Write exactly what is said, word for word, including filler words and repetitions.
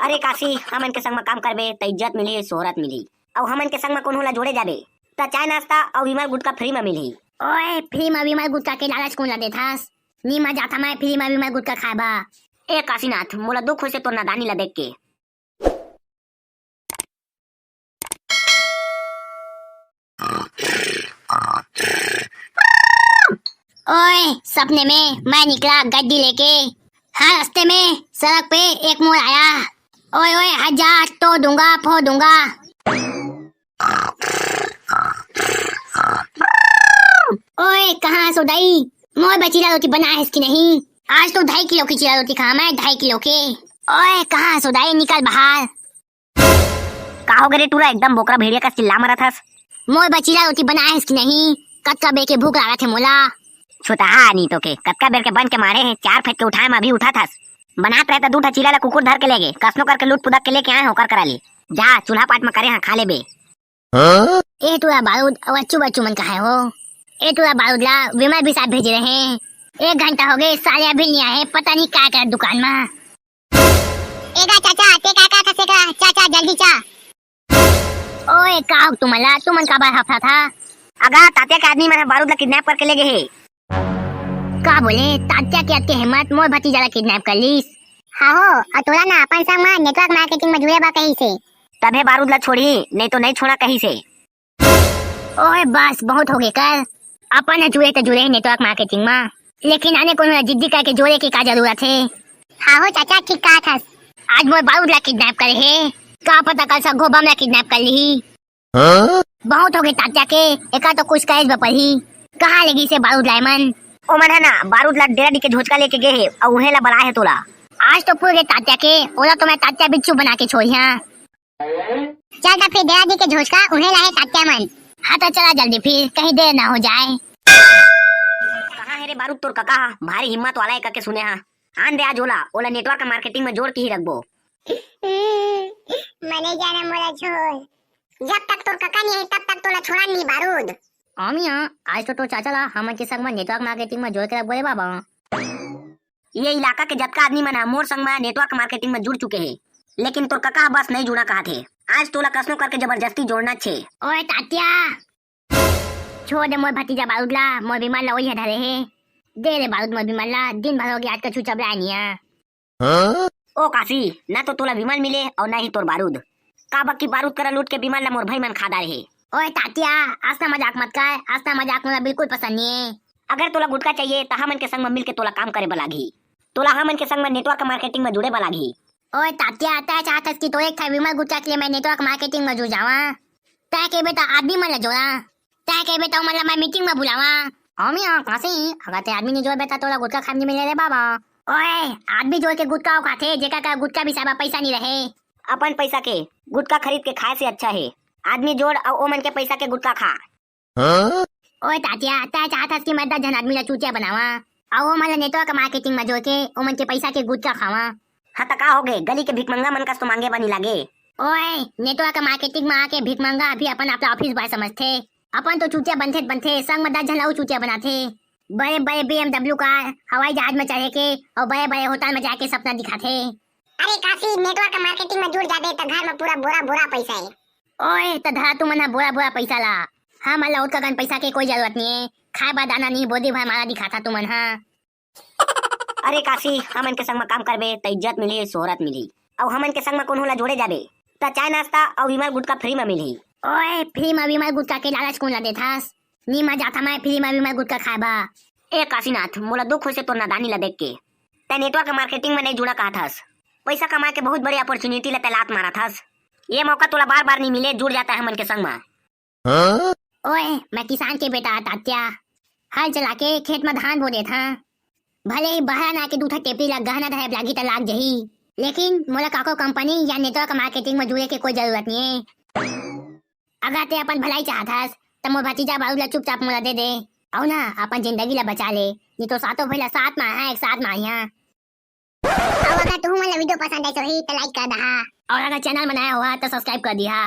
अरे काशी, हमन के संग म काम करबे त इज्जत मिलही, शोहरत मिलही। अउ हमन के संग म कोनो ला जोड़े जाबे त चाय नाश्ता अउ विमल गुटखा free म मिलही। ओए, free म विमल गुटखा के लालच कोन ला देथस? नी, मैं जाथा मैं free म विमल गुटखा खाए बर। ए काशीनाथ, मोला दुख होइसे तोर नादानी ला देख के। ओए, सपने में मैं निकला गड्डी लेके। हाँ, रास्ते में सड़क पे एक मोर आया। ओए, ओए, हट जा, आज तो दूंगा, फोड़ दूंगा। ओए, कहाँ हस ओ दाई? मोर बर चिला रोटी बनाए हस कि नहीं? आज तो ढाई किलो की चिला रोटी खाहूं मैं, ढाई किलो के। ओए, कहाँ हस ओ दाई? निकल बाहर। का हो गे रे टूरा, एकदम बोकरा भेड़िया कस चिल्ला मारत हस? मोर बर चिला रोटी बनाए हस कि नहीं? कतका बेर के भूख लागत हे मोला। छुतहा आदमी तो के, कतका बेर के बन के मारे हे, चार फेंक के उठाए म अभी उठत हस। बनात रहे त दू ठा चिला ला कुकुर धर के ले गे, कसनो करके लूट पुदक के लेके आए हों ओकर करा ले। जा, चूल्हा पाट म करे हाँ, खा लेबे। ए टूरा बारूद, अउ अच्छू बच्चू मन कहाँ हे हो? ए टूरा बारूद ला विमल भी साहब भेजे रहे। एक घंटा हो गे, साले अभी नहीं आए, पता नहीं का करे दुकान म। ए गा चाचा, ते का का कसे का? चाचा, जल्दी चा। ओए, का हो तुमन ला? तुमन काबर हफड़त हा? अगा, तात्या के आदमी मन ह बारूद ला kidnap करके ले गे हे। का बोले? तात्या के अतके हिम्मत, मोर भतीजा ला kidnap कर लीस? हाँ हो, अउ तोला ना अपन संग म network marketing म जुड़े बर कहिस हे। तभे बारूद ला छोड़ही, नहीं तो नहीं छोड़ा कहिस हे। ओए बस, बहुत हो गे कर। अपन ह जुड़े त जुड़े network marketing म, लेकिन आने कोनो ला जिद्दी करके जोड़े के का जरूरत हे? हाँ हो चाचा, ठीक कहत हस। आज मोर बारूद ला kidnap करे हे, का पता कल सग्गो बम ला kidnap कर लिही। हाँ? बहुत हो गे तात्या के, एका तो कुछ करे बर पड़ही। कहाँ ले गिस हे बारूद ला एमन? ओमन ह ना बारूद ला डेरा डी के झोचका लेके गे हे, अउ उहें ला बलाए हे तोला। आज तो फूल गे तात्या के, ओला तो मैं तात्या बिच्छू बना के छोड़िहां। चल त फिर डेरा डी के झोचका उहें ला हे तात्या मन। हाँ त चला जल्दी फिर, कहीं देर ना हो जाए। कहाँ हे रे बारूद तोर कका? भारी हिम्मत वाला हे कके सुने हा। आन दे आज ओला, ओला network marketing म जोड़ के ही रखबो। मने जाना मोला छोड़। जब तक तोर कका नहीं हे, तब तक तोला छोड़ा नहीं बारूद। अमिया, आज तो तोर चाचा ला हमन के संग म network marketing म जोड़ के रखबो रे बाबा। ये इलाका के जतका आदमी मन ह मोर संग म network marketing म जुड़ चुके हे, लेकिन तोर कका ह बस नहीं जुड़ा कहत हे। आज तोला कसनो करके जबरदस्ती जोड़ना छे। ओए तात्या, छोड़ दे मोर भतीजा बारूद ला, मोर विमल ला ओही ह धरे हे। दे रे बारूद मोर विमल ला, दिन भर हो गे आज का छू चबलाए निया। हाँ? ओ काशी, ना तो तोला विमल मिले अउ ना ही तोर बारूद। काबर कि बारूद करा लूट के विमल ला मोर भाई मन खा डारे हे। ओए तात्या, असना मजाक मत कर, असना मजाक मोला बिल्कुल पसंद नहीं हे। अगर तोला गुटखा चाहिए त हमन के संग म मिल के तोला काम करे बर लागही। तोला हमन के संग म network marketing म जुड़े बर लागही। ओए तात्या, तै चाहत हस कि तोर एक ठा विमल गुटखा के लिए मैं network marketing म जुड़ जावां? तै कहिबे त आदमी मन ला जोड़ां, तै कहिबे त ओमन ला मैं meeting म बुलावां। अमिया, काशी, अगर तै आदमी नहीं जोड़बे त तोला गुटखा खाए नहीं मिले रे बाबा। ओए, आदमी जोड़ के गुटखा अउ खाथे, जेकर करा गुटखा बिसाए बर पैसा नहीं रहे। अपन पैसा के गुटखा खरीद के खाए से अच्छा हे आदमी जोड़ अउ ओमन के पैसा के गुटखा खा। हाँ? ओए तात्या, तै चाहत हस कि मैं दस झन आदमी ला चूतिया बनावां, अउ ओमन ला network marketing म जोड़ के ओमन के पैसा के गुटखा खावां? हाँ त का हो गे, गली के भिखमंगा मन कस तो मांगे बर नहीं लागे। ओए, network marketing म आके भिखमंगा भी अपन आप ला office boy समझथे। अपन तो चूतिया बनथे त बनथे, संग म दस झन ला अउ चूतिया बनाथे। बड़े बड़े B M W car, हवाई जहाज म चढ़े के अउ बड़े बड़े होटल म जाए के सपना दिखाथे। अरे काशी, network marketing म जुड़ जाबे त घर म पूरा बोरा बोरा पैसा हे। ओए, त धरा तुमन ह बोरा बोरा पैसा ला। हमन ला ओतका कन पैसा के कोई जरूरत नहीं हे। खाए बर दाना नहीं, बोदी भर माला दिखाथा तुमन ह। अरे काशी, हमन के संग म काम करबे त इज्जत मिलही, शोहरत मिलही। अउ हमन के संग म कोनो ला जोड़े जाबे त चाय नाश्ता अउ विमल गुटखा free म मिलही। ओए, free म विमल गुटखा के लालच कोन ला देथस? नी, मैं जाथा मैं free म विमल गुटखा खाए बर। ए काशीनाथ, मोला दुख होइसे तोर नादानी ला देख के। तै network marketing म नहीं जुड़ा कहत हस। पैसा कमाए के बहुत बड़े opportunity ला तै लात मारत हस। ये मौका तोला बार बार नहीं मिले, जुड़ जाता है हमन के संग म। हाँ? ओए, मैं किसान के बेटा तात्या, हल चला के खेत म धान बो देथंव। भले ही बहरा ना के दू ठा टेपरी ला गहना धरे लागही त लाग जही, लेकिन मोला काको कंपनी या network marketing म जुड़े के कोई जरूरत नहीं हे। अगर ते अपन भलाई चाहत हस, त मोर भतीजा बारूद ला चुपचाप मोला दे दे, अउ ना अपन जिंदगी ला बचा ले, नहीं तो सातों भई ला साथ मारहा, एक साथ मारहा। अउ अगर तुहू मन ला video पसंद आइस होही, त like कर दहा। अउ अगर channel म नया होहा, त subscribe कर दिहा।